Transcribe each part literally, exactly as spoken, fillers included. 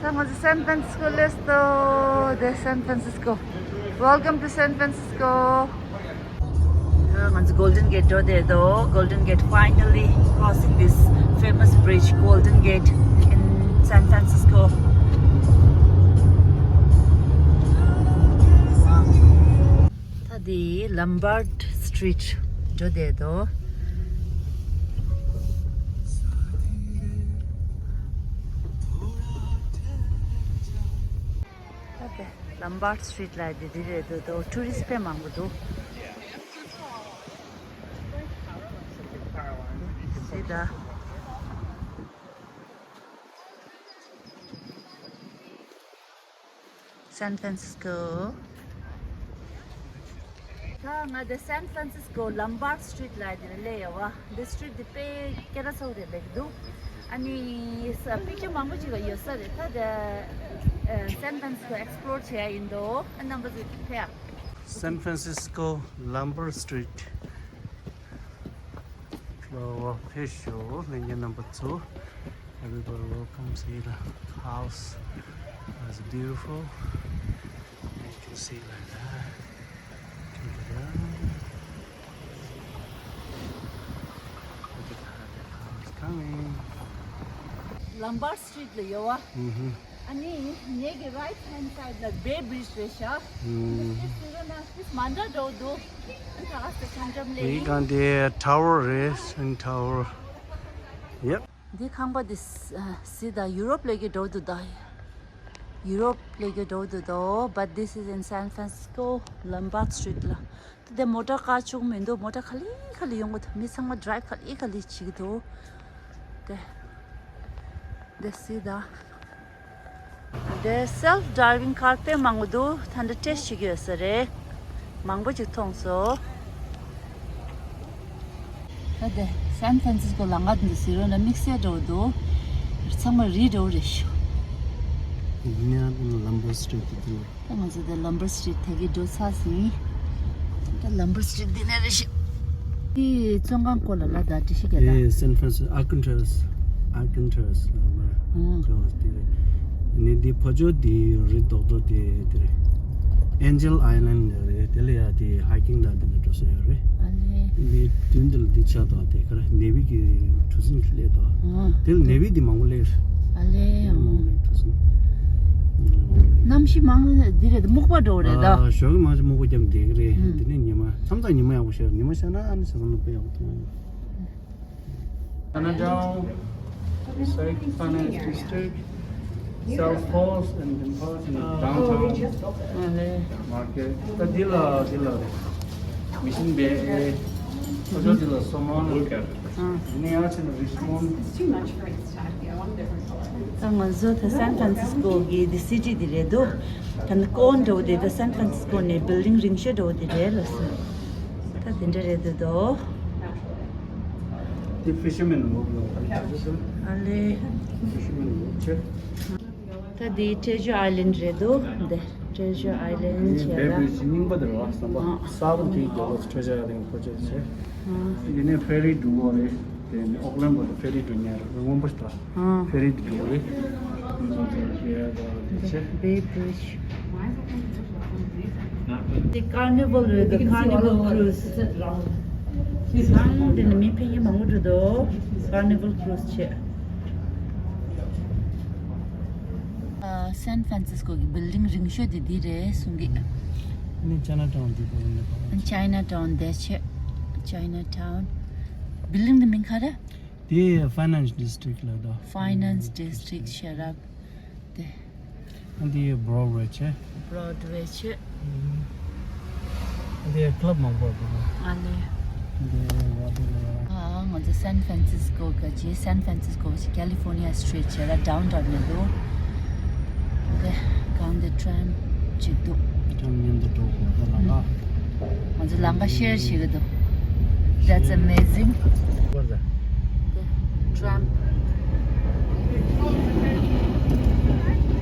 ད་ང་ཚོ་San Francisco སླེབས་སོང་། དེ་San Francisco. Welcome to San Francisco. ང་ཚོ་Golden Gate འགྲོ་བསྡད་འདུག Golden Gate, finally crossing this famous bridge, Golden Gate, in San Francisco. ད་འདི་Lombard Street འགྲོ་བསྡད་འདུག་ད་འདི་Lombard Street ལབ་དེ་འདི་རེད་འདུག་ཊུ་རི་སི་ཊི་དཔེ་མང་པོ་འདུག See the San Francisco. ད་ང་འདི་San Francisco Lombard Street ལབ་དེ་ལ་སླེབས་ཡོད་པ། འདི་སི་ཊི་རི་ཊི་འདི་དཔེ་སྐད་གྲགས་ཚ་པོ་རེད་ལབ་ཀྱི་འདུག་ཨ་ནི་ས་པིག་ཅར་མང་པོ་ཅིག་ལ་ཡོད་ས་རེད། ད་འདི་San Francisco explore བྱེད་ཡ་ཡིན་འདུག་ཨ་རྣམ་པ་ཚོ་ཕེབས་ཡ། San Francisco Lombard Street. ལོ་ཕེབས་ཤོག་ལྷན་རྒྱས་རྣམ་པ་ཚོ། Everybody welcome. See the house. It's beautiful. You can see like that. Look at that. The car is coming. Lombard Street ལ་ཡོད་པ། ཨ་ནི་ངེད་ཀྱི་right hand side ལ་Bay Bridge རེད་ཤག་ཨུམ། འདི་ཟེར་ན་ཕིས་མ་འདྲ་འགྲོ་འདུག་ཨ་ད་ཨ་སི་འཆམ་འཆམ་ལེ་ཡིན། འདི་གང་དེ་tower རེད། Twin Tower. Yep. འདི་ཁང་པ་འདི་སི་ད་ཡུ་རོབ་ལས་ཀྱི་འགྲོ་འདུག་ད་ཡུ་རོབ་ལས་ཀྱི་འགྲོ་འདུག་ད། But this is in San Francisco Lombard Street ལ། དེ་མོ་ཊ་བཀག་ཆོག་མི་འདུག་མོ་ཊ་ག་ལེ་ག་ལེ་ཡོང་གི་འདུག་མི་ཚང་མ་drive ག་ལེ་ག་ལེ་བྱེད་ཀྱི་འདུག་དེ་དེ་སི་ད། དེ་self driving car དཔེ་མང་པོ་འདུག་ད་འདི་test བྱེད་ཀྱི་ཡོད་ས་རེད། མང་པོ་ཅིག་མཐོང་སོང་། ད་དེ་San Francisco ལམ་ཁ་འདི་ཟེར་རོ་ན་དམིགས་བསལ་འདྲ་བོ་འདུག་ཚང་མ་རི་འདྲ་བོ་རེད་ཤག་ཡིན་ཡང་Lombard Street དེ་འདུག་ད་ང་ཚོ་དེ་Lombard Street དེ་གའི་འགྲོ་ཚར་ཟིན། ད་Lombard Street འདི་ནས་རེད་ཤག་དེ་བཙོན་ཁང་སྐོར་ལ་ལ་ད་འགྲེལ་བཤད་རྒྱག་ད། དེ་San Francisco Alcatraz, Alcatraz ལ་མར་ཨང་འགྲོ་བ་དེ་རེད། ནི་དེ་ཕ་ཇོ་དེ་རི་རྡོག་རྡོག་དེ་དེ་རེད། Angel Island ལ་རེད། དེ་ལ་ཡ་དེ་hiking དང་དེ་འདྲ་འགྲོ་ས་ཡོད་རེད། ཨ་ལེ། དེ་མདུན་དེ་ལ་དེ་ཆགས་དང་དེ་ག་རེ་Navy གི་གྲུ་གཟིངས་སླེབས་དང་། ཨང་། དེ་ལ་Navy དེ་མང་པོ་སླེབས། ཨ་ལེ། དེ་ལ་མང་པོ་སླེབས་གྲུ་གཟིངས། གནམ་གཤིས་མང་འདི་རེད། སྨུག་པ་འགྲོ་རེད་ད། ཨ་ཞོགས་ཀྱི་མང་ཆེ་སྨུག་པ་བརྒྱབ་བསྡད་ཀྱི་རེད། ཨང་། དེ་ནས་ཉི་མ་མཚམས་མཚམས་ཉི་མ་ཡག་པོ་ཤར། ཉི་མ་ཤར་ན་ཨ་ནི་ས་ས་ནུབ་པ་ཡག་པོ་མཐོང་། Chinatown, East Side Finance District, South Falls and Green Park in downtown. ཨ་ལེ། Market. ད་འདི་ལ་འདི་ལ་Mission Bay, ཨ་ཅོ་འདི་ལ་Somon. ཨ། ནི་ཡང་ཕྱིན་Richmond. ད་ང་ཚོ་ད་San Francisco གི་འདི་city འདི་རེད་འདུག་ད་ནི་ཀོན་འདྲ་བོ་དེ་ད་San Francisco ནས་building རིང་ཤོས་འདྲ་བོ་དེ་རེད་ལ་སོ། ད་དེ་འདྲ་རེད་འདུག་དོ། དེ་Fisherman Walk ལ། ཨ་ལེ། Fisherman Walk ཆེ། ད་འདི་Treasure Island རེད་འདུག་འདི་Treasure Island ཆེ་ར། Bay Bridge རྙིང་པ་དེ་རེད་བ། ཟམ་པ། ཨ། གསར་པ་དེའི་རྒྱབ་ལ་Treasure Island project ཆེ། ཨ། ཡིན་ནའི་ferry འགྲོ་གི་རེད། དེ་ནི་Auckland བར་དུ་ferry འགྲོ་ཉན་རེད། སྔོན་པོ་ཞིག་ད། ཨ། Ferry འགྲོ་གི་རེད། འདི་Bay Bridge། འདི་Carnival རེད་འདུག Carnival Cruise། ཨང་། འདི་ནི་མི་ཕལ་སྐད་མང་པོ་འགྲོ་འདུག Carnival Cruise ཆེ། ཨ། San Francisco གི་building རིང་ཤོས་དེ་འདི་རེད་གསུང་གི། ནི་Chinatown འདི་པོ་ཡིན་ནི་པ། Chinatown དེ་ཆེ། Chinatown building དེ་མིང་ག་རེ། དེ་Finance District ལ་དོ། Finance District ཤེས་རབ་དེ། འདི་Broadway ཆེ། Broadway ཆེ། འདི་club མང་པོ་འདུག་ཨ་ལེ། འདི་Waterloo། ཨ། ང་ཚོ་San Francisco ག་ཅི་San Francisco ག་ཅི་California Street ཆེ་ར་downtown ནས་འདུག་དེ་གང་དེ་tram ཅིག་འདུག Tram མཉམ་དུ་འགྲོ་དགོས་ད་ལ་ལ། ང་ཚོ་ལམ་ཁ་share བྱེད་ཀྱི་འདུག That's amazing. Tram.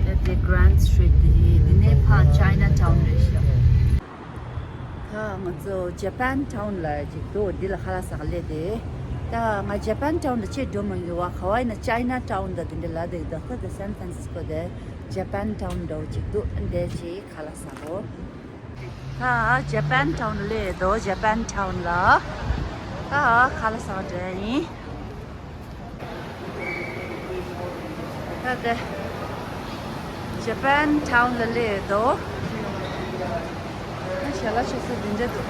དེ་དེ་Grand Street དེ་དེ་ནས་ཕར་Chinatown རེད་ཤག་ད་ང་ཚོ་Japan Town ལ་ཅིག་འདུག་འདི་ལ་ཁ་ལག་ཟ་ག་སླེབས་ཏེ། ད་ང་ཇ་པན་ཊའུན་ལ་ཆེས་འགྲོ་མི་འགྱུར་བ། ག་བ་ཡིན་ན་ཅའི་ན་ཊའུན་ད་དེ་འདྲ་ལ་དེ་ད་ད་སན་ཧྥ་རན་སིས་ཀོ་དེ་ཇ་པན་ཊའུན་འདྲ་བོ་ཅིག་འདུག་འདི་ཅིག་ཁ་ལག་ཟ་གོ། ད་ཇ་པན་ཊའུན་ལ་སླེབས་འདུག་ཇ་པན་ཊའུན་ལ། ད་ཁ་ལག་ཟ་འགྲོ་ཡིན། ད་ལྟ་ཇ་པན་ཊའུན་ལ་སླེབས་འདུག་ཞལ་ལག་མཆོད་ས་འདི་འདྲ་འདུག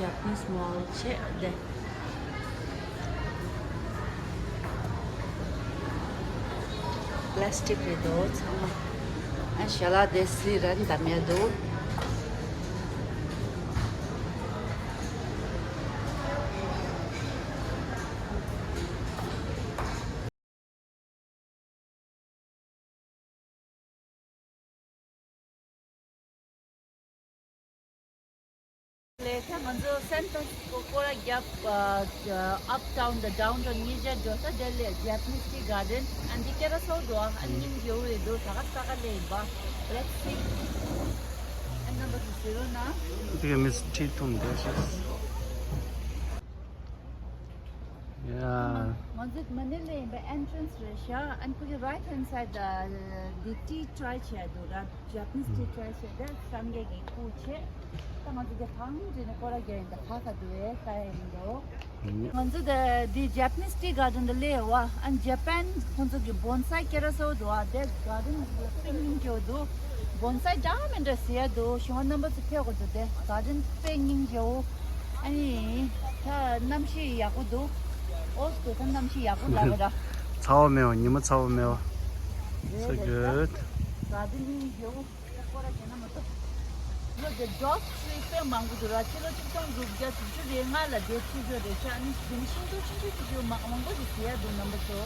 Japanese mall བྱས་བསྡད། པ་ལ་སི་ཊིག་རེད་འདུག་ཚང་མ། ཨ་ཞལ་ལག་དེ་སི་རན་དམ་ཡ་འདུག་ལས་ད་ང་ཚོ་སན་ཧྥ་རན་སིས་ཀོ་སྐོར་ར་བརྒྱབ། ཨ་ཨབ་ཊའུན་དང་ཌའུན་ཊའུན་གཉིས་ཆ་འགྲོ་ས་དེ་ལས་ཇ་པ་ནིས་ཊི་གར་ཌན་ཨན་ཌི་ཀེ་ར་སོ་འགྲོ་ཨ་སྙིང་རྗེ་བོ་རེད་འདུག་ད་ག་ས་ག་ལས་ཡིན་པ། Let's see. ཨ་ནམ་པ་དུ་ཟེརོ་ན། དེ་ག་མིས་ཁྲིད་ཐུམ་དེ་ཤེས། Yeah. ང་ཚོ་མ་ནི་ལ་ཡིན་པའི་ཨེན་ཊི་རན་སི་རེད་ཤག་ཨན་ཁུ་གི་right hand side the the tea try བྱས་འདུག་ར། Japanese tea try བྱས་དེ་སམ་གེ་གི་ཁུ་བྱས། ད་ང་ཚོ་དེ་གང་བྱས་ནས་སྐོར་ར་རྒྱག་ཡིན་ད་ཁ་ཁ་འདུག་ཨེ་ཁ་ཡིན་འདུག་ང་ཚོ་དེ་དེ་Japanese tea garden དུ་སླེབས་བ། ཨན་ཇ་པན་ཁོང་ཚོ་གི་བོན་སའི་སྐྱེ་ར་སོ་འདུག་ཨ། དེ་གར་ཌན་དཔེ་སྙིང་རྗེ་བོ་འདུག་བོན་སའི་འདྲ་མི་འདྲ་ཟེར་ཡ་འདུག་ཞིང་པ་རྣམ་པ་ཚོ་ཕེབས་དགོས་འདུག་དེ་གར་ཌན་དཔེ་སྙིང་རྗེ་བོ། ཨ་ནི། ད་གནམ་གཤིས་ཡག་པོ་འདུག་ཨོ་དེ་ད་གནམ་གཤིས་ཡག་པོ་འདྲ་བོ་འདྲ། ཚ་བ་མེད་བ། ཉི་མ་ཚ་བ་མེད་བ། So good. ག་དེ་ནི་ཡོ་ཡ་སྐོར་ར་བྱས་ན་མ་གཏོགས། ལོ་དེ་ཌོག་ཊི་རི་དཔེ་མང་པོ་འདུག་ར། ཕྱི་ལོ་ཆིག་སྟོང་དགུ་བརྒྱ་དྲུག་ཅུ་རེ་ལྔ་ལ་དེ་ཚུགས་རྒྱུ་རེད་ཤག་ཨ་ནི་དེ་ནི་ཤིང་ཏོག་ཆུང་ཆུང་ཆུང་ཆུང་མང་མང་པོ་ཞིག་བྱེད་ཡ་འདུག་རྣམ་པ་ཚོ།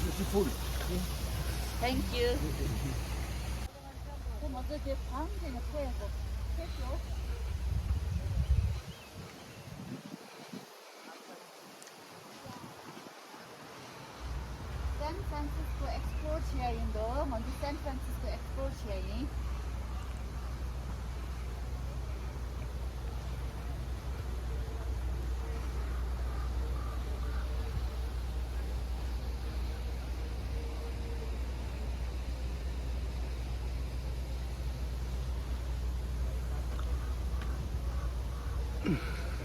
Beautiful. Thank you. ཁོ་མ་ཚོ་དེ་བང་དེ་ནས་ཁོ་ཡང་ཁོ་ཁེ་ཤོ། སན་ཧྥ་རན་སིས་ཀོ་ཨེགས་པོ་ལོར་བྱེད་ཡ་ཡིན་འདུག་ང་ཚོ་སན་ཧྥ་རན་སིས་ཀོ་ཨེགས་པོ་ལོར་བྱེད་ཡ་ཡིན།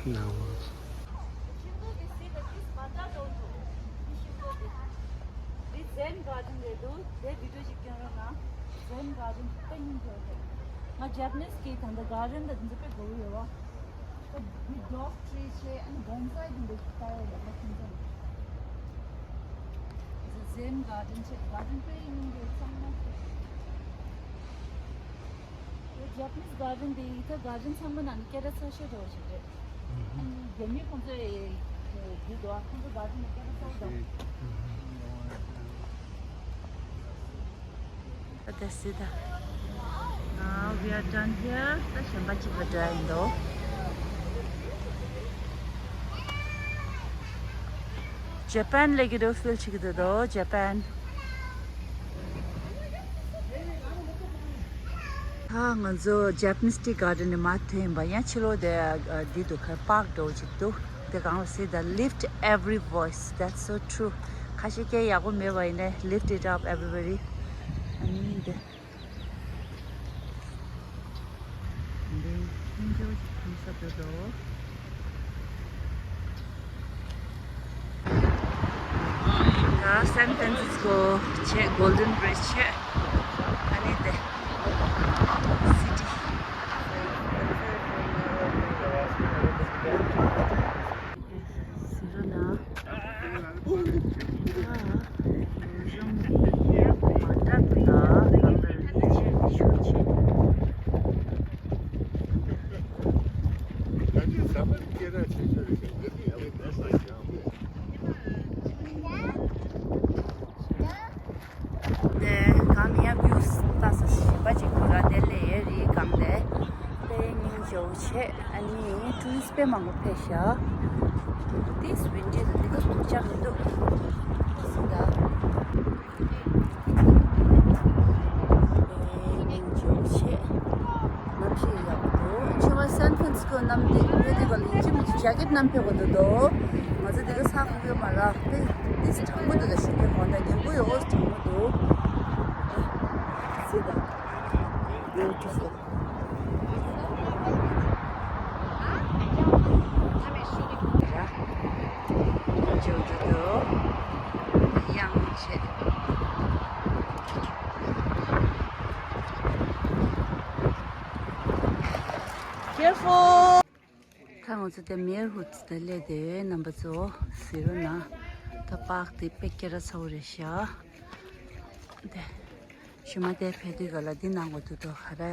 Now. ཤིང་ཏོག་དེ་སྲིད་ལ་ཏིས་མ་ད་འགྲོ་འདུག་ཤིང་ཏོག་དེ། འདི་ཛེན་གར་ཌན་རེད་འདུག་དེ་བི་ཌིའོ་ཞིག་སྐྱོན་རོགས་གནང་། ཛེན་གར་ཌན་དཔེ་སྙིང་རྗེ་བོ་རེད། ང་ཇ་པ་ནིས་གི་ད་ལྟ་གར་ཌན་དང་འདི་ཚོ་དཔེ་དགའ་བོ་ཡོད་བ། འདི་ཌོག་ཊི་རི་བྱས་ཨ་ནི་བོན་སའི་དེ་འདྲ་ཞིག་ལྟ་ཡ་ཡོད་ན་ཁྱིམ་ཚང་། ཛེན་གར་ཌན་བྱས་གར་ཌན་དཔེ་སྙིང་རྗེ་ཚང་མ་ཞིག་ཇ་པ་ནིས་གར་ཌན་དེ་ཡིག་ཐོག་གར་ཌན་ཚང་མ་ནང་ནས་སྐད་གྲགས་ཚ་ཤོས་འདྲ་བོ་ཞིག་རེད། ཨ་ནི་རྒྱ་མི་ཁོང་ཚོས་འདི་འདུག་ཁོང་ཚོ་གར་ཌན་ནས་སྐད་གྲགས་ཚ་བོ་འདུག་ད་དེ་སི་ད། Now we are done here. ད་གཞན་པ་གཅིག་ལ་འགྲོ་ཡ་ཡིན་འདུག་ཇ་པན་ལེགས་ཀྱི་འདུག་ཕིལ་བྱེད་ཀྱི་འདུག་ཇ་པན། ད་ང་ཚོ་ཇ་པ་ནིས་ཊི་གར་ཌན་ནས་མར་ཐོན་ཡིན་པ། ཡང་ཕྱི་ལོགས་དེ་འདི་འདུག་ག་པཱརྐ་འདྲ་བོ་ཅིག་འདུག་དེ་སྒང་ལ་སི་ད། Lift every voice. That's so true. ཁ་ཤས་སྐད་ཡག་པོ་མེད་པ་ཡིན་ནའི། Lift it up, everybody. ཨ་ནི་འདི། འདི་ཁྱིམ་ཚང་ཞིག་ཐོན་ས་འདུག་དོ། ད་སན་ཧྥ་རན་སིས་ཀོ་བྱས། གོལ་ཌན་བི་རིཇ་བྱས། ཨ་ནི་དེ་སི་ཊི། ཟེར་ན། ཨ། ལུང་གཞུང་གི་མ་འདྲ་པོ་དང་གང་ལྟར་ཡིད་ཆེས་ཤུགས་ཆེ། དེ་གང་ཡང་བིའུ་ལྟ་ས་ཞིག་པ་ཅིག་འདུག་ར། དེ་ལས་ཡེ་རི་སྒང་ལས་དཔེ་སྙིང་རྗེ་བོ་བྱས། ཨ་ནི་ཊུ་རི་སི་དཔེ་མང་པོ་ཕེབས་ཤག་དེ་སི་ཝིན་ཌི་རེད། འདི་ག་སྡུག་ཅག་མི་འདུག་སུ་ད། རྒྱ་སྐད་རྣམས་ཕེབས་དགོས་འདུག་དོ། ང་ཚོ་འདི་ག་ས་ཁོ་གི་མ་རག་དེ་ཏིས་གྲང་མོ་འདུག་ད་ཤུགས་ཀྱི་གོང་ད་ཉིན་གུང་ཡོད་གྲང་མོ་འདུག་སྲིད་ད། Beautiful. Careful. ད་ང་ཚོ་དེ་མེར་ཧུད་དེ་སླེབས་དེ་རྣམ་པ་ཚོ་གཟིགས་རོགས་གནང་། ད་པཱརཀ་དེ་དཔེ་སྐད་གྲགས་ཚ་བོ་རེད་ཤག་དེ་ཞུ་མ་དེ་ཕེབས་དུས་ག་ལ་འདི་གནང་དགོས་འདུག་དོ། ག་རེ་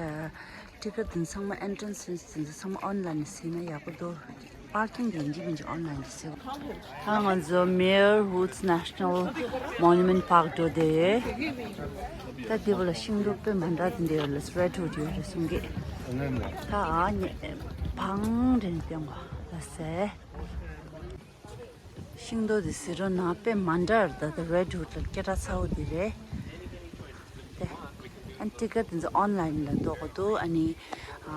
ཊི་ཀེ་ཊི་དེ་ཚང་མ་ཨེན་ཊི་རན་སི་ཕི་སི་དེ་ཚང་མ་ཨོན་ལན་ནས་གཟིགས་ན་ཡག་པོ་འདུག་པཱར་ཀིང་དེ་ཡིན་གཅིག་མིན་གཅིག་ཨོན་ལན་ནས་གཟིགས། ད་ང་ཚོ་མེར་ཧུད་ནེ་ཤ་ནལ་མོ་ནུ་མེན་ཊི་པཱརཀ་འགྲོ་དེ་ཡོད། ད་འདི་བ་ལ་ཤིང་སྡོང་དཔེ་མ་འདྲ་དེ་འདྲ་ཡོད་ལ་རེཌ་ཝུད་ཡོད་རེད་གསུང་གི། ད་ཨ་ནི་བང་དེ་ནས་བསྟན་པ་ལ་ཟེར། ཤིང་སྡོང་དེ་གཟིགས་རོགས་གནང་། དཔེ་མ་འདྲ་རེད། ད་ད་རེཌ་ཝུད་ལ་སྐད་གྲགས་ཚ་བོ་དེ་རེད། དེ་ཨ་ནི་ཊི་ཀེ་ཊི་དེ་ཚོ་ཨོན་ལན་ལ་གཏོང་དགོས་འདུག་ཨ་ནི་ཨ་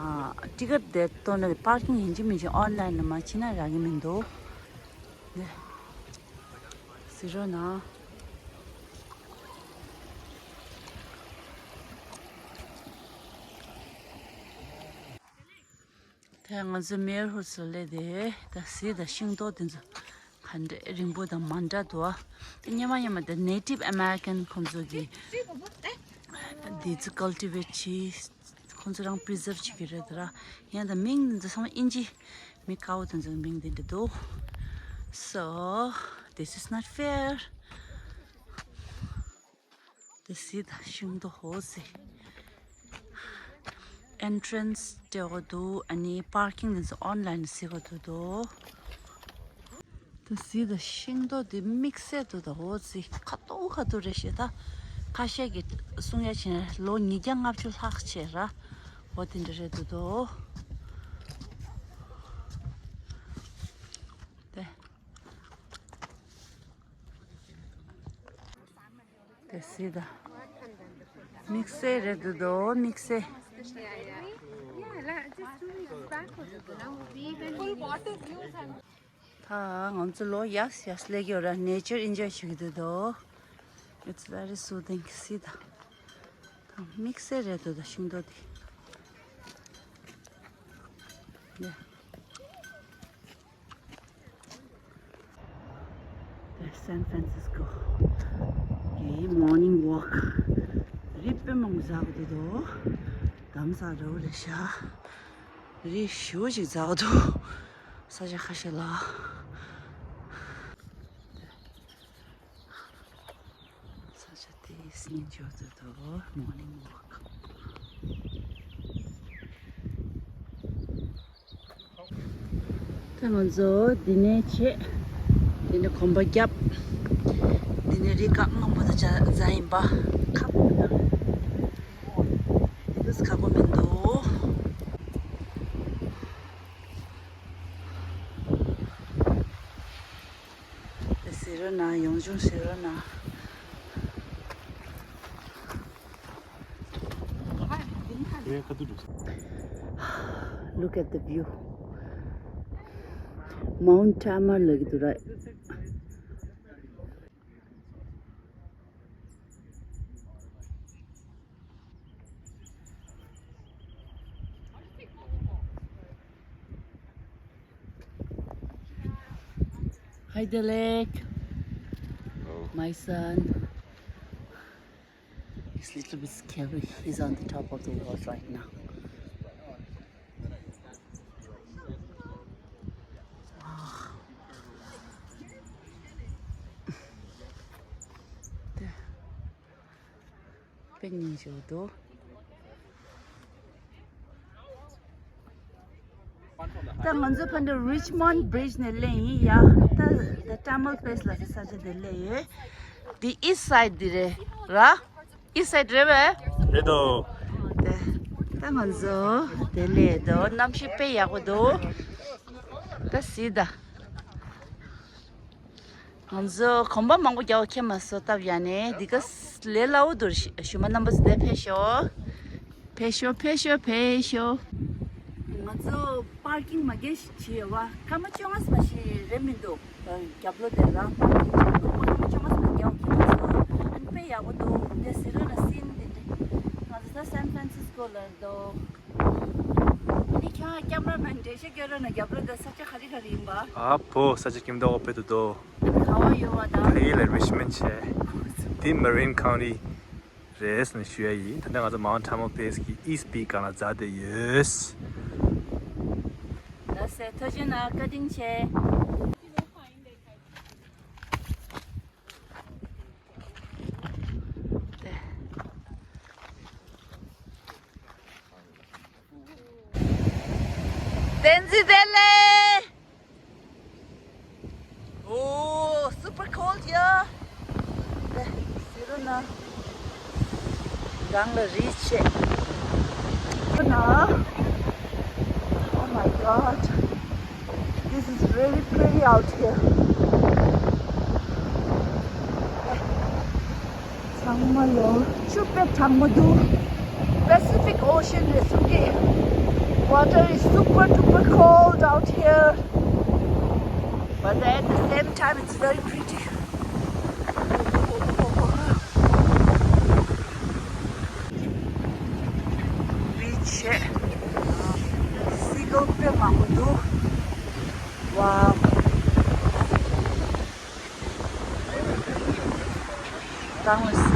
ཊི་ཀེ་ཊི་དེ་གཏོང་ན་པཱར་ཀིང་ཡིན་གཅིག་མིན་གཅིག་ཨོན་ལན་ལ་མ་ཕྱིན་ན་རག་གི་མི་འདུག་དེ་གཟིགས་རོགས་གནང་། དེ་ང་ཚོ་མེར་ཧུད་ལ་སླེབས་དེ་ད་གཟིགས་ད། ཤིང་སྡོང་དེ་ཚོ་ག་འདྲ་རིང་པོ་དང་མ་འདྲ་འདུག་ཨ། དེ་སྔོན་མ་སྔོན་མ་དེ་ནེ་ཊིབ་ཨ་མེ་རི་ཀན་ཁོང་ཚོ་གིས་དེ་ཚོ་ཀལ་ཊི་ཝེ་ཊི་བྱས། ཁོང་ཚོ་རང་པི་རི་ཛརབ་བྱེད་ཀྱི་རེད་ད་ར། ཡང་ད་མིང་དེ་ཚོ་ཚང་མ་དབྱིན་ཇི། མི་དཀར་པོ་དེ་ཚོའི་མིང་དེ་འདྲ་འདུག So this is not fair. དེ་གཟིགས་ད། ཤིང་སྡོང་ཧོ་ཟེ། ཨེན་ཊི་རན་སི་སྤྲད་དགོས་འདུག་ཨ་ནི་པཱར་ཀིང་དེ་ཚོ་ཨོན་ལན་གཟིགས་དགོས་འདུག་དོ། དེ་གཟིགས་ད། ཤིང་སྡོང་དེ་དམིགས་བསལ་འདུག་ད་ཧོ་ཟེ། ཁ་ཐུག་ཁ་ཐུག་རེད་ཤག་ད་ཁ་ཤས་ཀྱིས་གསུང་ཡ་བྱས་ན་ལོ་ཉིས་བརྒྱ་ལྔ་བཅུ་ལྷག་བྱས་ར། འོ་དེ་འདྲ་རེད་འདུག་དོ། དེ། དེ་གཟིགས་ད། དམིགས་བསལ་རེད་འདུག་དོ། དམིགས་བསལ། ད་ང་ཚོ་ལོ་ཡག་ཡག་སླེབས་ཀྱི་ཡོད་ར། ནེ་ཅར་ཨེན་ཇོའི་བྱེད་ཀྱི་འདུག་དོ། It's very soothing. གཟིགས་ད། ད་དམིགས་བསལ་རེད་འདུག་ད་ཤིང་སྡོང་དེ། ཡ། དེ་སན་ཧྥ་རན་སིས་ཀོ་གི་མོར་ནིང་ཝོག་རི་དཔེ་མང་པོ་ཟག་གི་འདུག་དམ་ས་ར་བ་རེད་ཤག་རི་ཞེ་པོ་ཅིག་ཟག་གི་འདུག་ས་ཆ་ཁ་ཤས་ལ། ས་ཆ་དེ་སྙིང་རྗེ་པོ་འདུག་མོར་ནིང་ཝོག་ད་ང་ཚོ་འདི་ནས་ཆས། འདི་ནས་གོམ་པ་བརྒྱབ། འདི་ནས་རི་སྒང་མང་པོ་དང་འཛའ་ཡིན་པ། ཁག་པོ་མི་འདུག་འདི་ག་ཁག་པོ་མི་འདུག་དེ་གཟིགས་རོགས་གནང་། ཡང་ཅུང་གཟིགས་རོགས་གནང་། Look at the view. Mount Tamar ལབ་ཀྱི་འདུག་ར། Hi, Dilek. Hello. My son. It's a little bit scary. He's on the top of the wall right now. Wow. དཔེ་སྙིང་རྗེ་པོ་འདུག་ད་ང་ཚོ་ཕ་འདྲ་Richmond Bridge ནས་སླེབས་ཡིན་ཡ། ད་ད་Tamar Place ལ་ས་ཆ་དེ་སླེབས་ཡོད། འདི་East Side འདི་རེད་ར། East Side རེད་པས། རེད་དོ། དེ་ད་ང་ཚོ་དེ་སླེབས་དོ། གནམ་གཤིས་དཔེ་ཡག་པོ་འདུག་ད་གཟིགས་ད། ང་ཚོ་གོམ་པ་མང་པོ་རྒྱག་པ་ཁྱད་མ་སོང་སྟབས་ཡག་ནས་འདི་ག་ལས་སླ་བོ་འདུག་ཞུ་མ་རྣམ་པ་ཚོ་དེ་ཕེབས་ཤོག་ཕེབས་ཤོག་ཕེབས་ཤོག་ཕེབས་ཤོག་ང་ཚོ་ པར་ཀིང་མ་རྒྱག་ཞིག་བྱས་ཡོད་བ། སྐར་མ་བཅོ་ལྔ་ཙམ་ཞིག་རེད་མི་འདུག་རྒྱབ་ལོགས་དེ་རང་པར་ཀིང་བྱས་འདུག་སྐར་མ་བཅོ་ལྔ་ཙམ་རྒྱག་གི་མ་སོང་། ཨ་ནི་དཔེ་ཡག་པོ་འདུག་དེ་ཟི་རུ་ན་སིན་དེ་འདྲ། ང་ཚོ་ད་སན་ཧྥ་རན་སིས་ཀོ་ལ་འདུག་ཨ་ནི་ཁྱོད་ཀེམ་ར་མན་འགྲེལ་བཤད་སྐྱོན་རོགས་གནང་། རྒྱབ་ལོགས་དེ་ས་ཆ་ག་རེ་ག་རེ་ཡིན་པ། ཨ་ཕོ། ས་ཆ་ཁྱིམ་ཐོག་དཔེ་འདུག་དོ། ག་བ་ཡོད་བ་དང་། ཕ་གི་ལ་རི་ཕེ་ཤི་མེན་ཊི་བྱས། འདི་མ་རིན་ཁའུན་ཊི་རེད་ཟེར་ནས་ཞུ་ཡ་ཡིན། ད་ལྟ་ང་ཚོ་མའུན་ཊ་ཊ་མལ་པེ་སི་གི་ཨིསཊ་པིཀ་སྒང་ལ་འཛེགས་བསྡད་ཡོད། ལགས་སེ། ཐུགས་རྗེ་གནང་། བཀའ་དྲིན་ཆེ། བསྟན་འཛིན་བདེ་ལེགས། Oh, super cold here. ཟི་རུ་ན་སྒང་ལ་རི་བྱས། ཟི་རུ་ན། Oh my God. This is really pretty out here. ཚང་མ་ལོ་ཆུ་དཔེ་གྲང་མོ་འདུག Pacific Ocean རེད་གསུང་གི Water is super duper cold out here, but at the same time it's very pretty. རི་བྱས། སི་གལ་དཔེ་མང་པོ་འདུག Wow. སྒང་ལ་